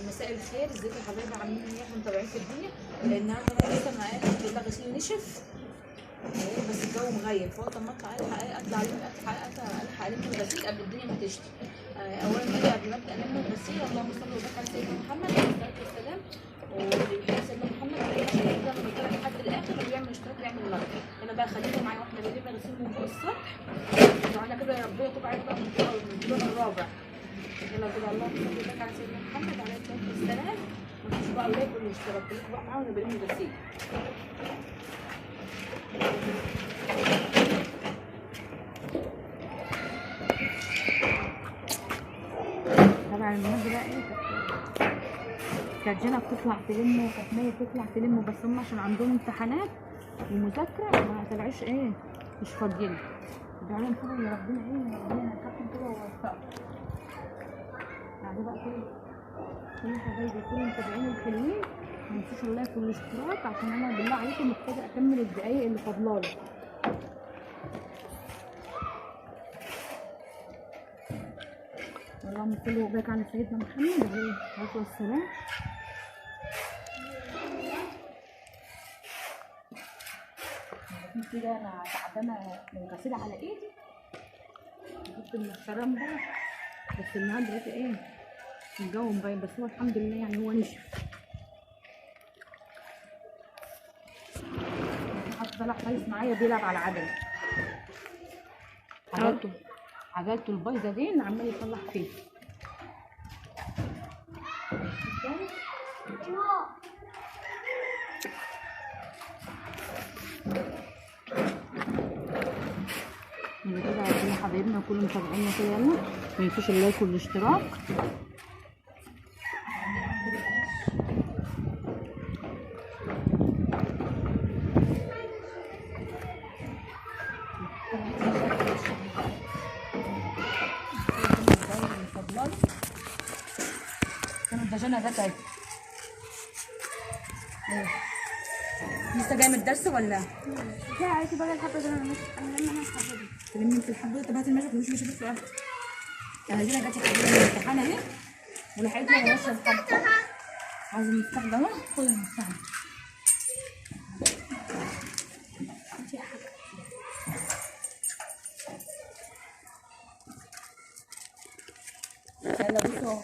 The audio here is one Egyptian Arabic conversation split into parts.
مساء الخير، ازيكم يا حبايبي؟ عاملين ايه؟ احنا متابعين في الدنيا. النهارده انا لسه معايا الحمد لله غسيل نشف، بس الجو مغيم، فقلت اما اطلع الحق اطلع الحق الم الغسيل قبل الدنيا ما تشتي. اولا كده قبل ما ابدا الم الغسيل، اللهم صل وبارك على سيدنا محمد عليه الصلاة والسلام. واللي بيحب سيدنا محمد يتابع لحد الاخر ويعمل اشتراك ويعمل like. انا بقى خليكم معايا واحنا بنلم الغسيل من فوق السطح. دعانا كده يا ربنا يتوب علينا بقى من الدور الرابع. يلا كده اللهم صل وبارك على سيدنا محمد عليه الصلاة والسلام. ما تنسوش بقى ال like والاشتراك، خليكم بقى معايا وانا بلم الغسيل. طبعا النهارده بقى ايه، كانت جنى بتطلع تلم وكانت مية بتطلع تلم، بس هم عشان عندهم امتحانات ومذاكره ما طلعوش، ايه مش فاضيين. ادعوا لهم كده يا ربنا ايه ربنا ينجحهم كده ويوفقهم. يعني بقى كل حبايبي كل المتابعين الحلوين، ما تنسوش ال like والاشتراك عشان انا بالله عليكم محتاجه اكمل الدقايق اللي فاضلالي. اللهم صل وبارك على سيدنا محمد عليه الصلاة والسلام. كده انا تعبانة من الغسيل على ايدي، جبت المحترم ده، بس النهارده ايه الجو مغير، بس هو الحمد لله يعني هو نشف. حط طلع فايز معايا بيلعب على العجلة، عجلته البايظه دي اللي عمال يصلح فيها. يلا كده عايزين حبايبنا كلهم متابعينا كده، يلا ما تنسوش ال like والاشتراك. كانت دجاجة جت اهي. لسه جاية من الدرس ولا؟ لا عادي بقى الحبة دي انا لما الحبة دي. تلمي انت الحبة دي؟ طب هاتي المشبك، مش في الارض. يعني جت يا حبيبي الامتحان اهي ولحقتنا ونشرب الحبة. عايزه المفتاح ده اهو، خد المفتاح ده. يا حاجة يلا بصوا،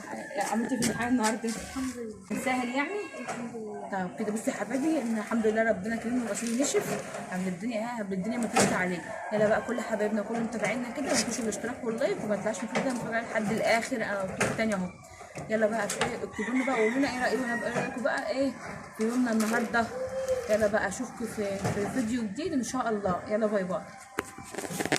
عملتي في الامتحان النهارده؟ الحمد لله سهل يعني؟ الحمد لله. طيب كده بصي يا حبايبي، ان الحمد لله ربنا كريم والغسيل نشف قبل الدنيا، قبل الدنيا ما تشتي علينا. يلا بقى كل حبايبنا كل متابعينا كده، ما تنسوش الاشتراك وال like وما تطلعش من كده مفاجاة لحد الاخر. انا قلت لكم تاني اهو. يلا بقى اكتبوا لنا بقى وقولوا لنا ايه رايكم، ايه رايكم بقى ايه في يومنا النهارده. يلا بقى اشوفكم في فيديو جديد ان شاء الله. يلا bye bye.